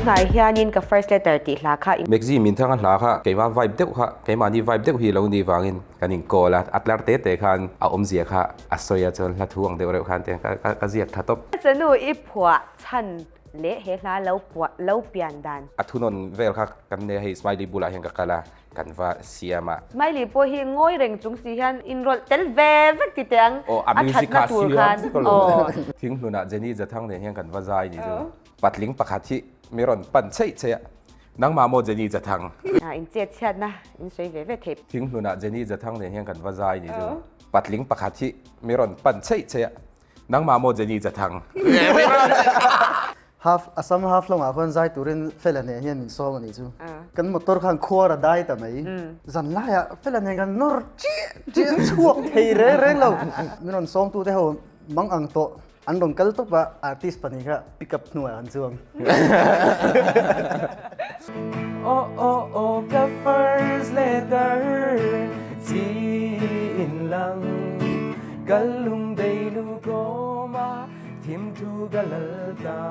hnai hianin ka first letter tih hla kha. Maxi Minthanga hla kha keimah vibe deuh kha, keimahni vibe deuh hi lo nih vangin kan in call a, a tlar te te khan a awmzia kha a sawi a, chuan hla thu ang deuh reuh khan tiang ka ka ziak tha tawp. Chanu i phuah chhan leh he hla lo puah lo pian dan. A thunawn vel kha kan nei a, hei Smiley bulah hian ka kal a, kan va siam a. Smiley pawh hi ngawi reng chung si hian inrawlh tel ve vek ti teh ang, Aw, a a music thatna kha tur siam khan. vek alawm. Thinghlunah Jenny Jathang nen hian kan va zai ni chu. Patling pakhat hi mi rawn pan chheih chheih a, Nangmah maw Jenny Jathang? A inchet chhiatna in sawi ve ve thei. Thinghlunah Jenny Jathang nen hian kan va zai ni chu. Patling pakhat hi mi rawn pan chheih chheih a, Nangmah maw Jenny Jathang? Half Assam half lawngah khuan zai turin Fela nen hian min sawm a nih chu. Kan motor khan khuar a dai ta mai. Zan laiah Fela nen kan nawr chiah chiah chhuak thei reng reng lo. Min rawn sawmtu te ho mang ang tawh. An rawn kal tawp a, artist pahnih kha pick up hnuaiah an chuang. Aw aw aw ka first letter chi in lang ka lung bei lu kawm a thim thu ka lal ta.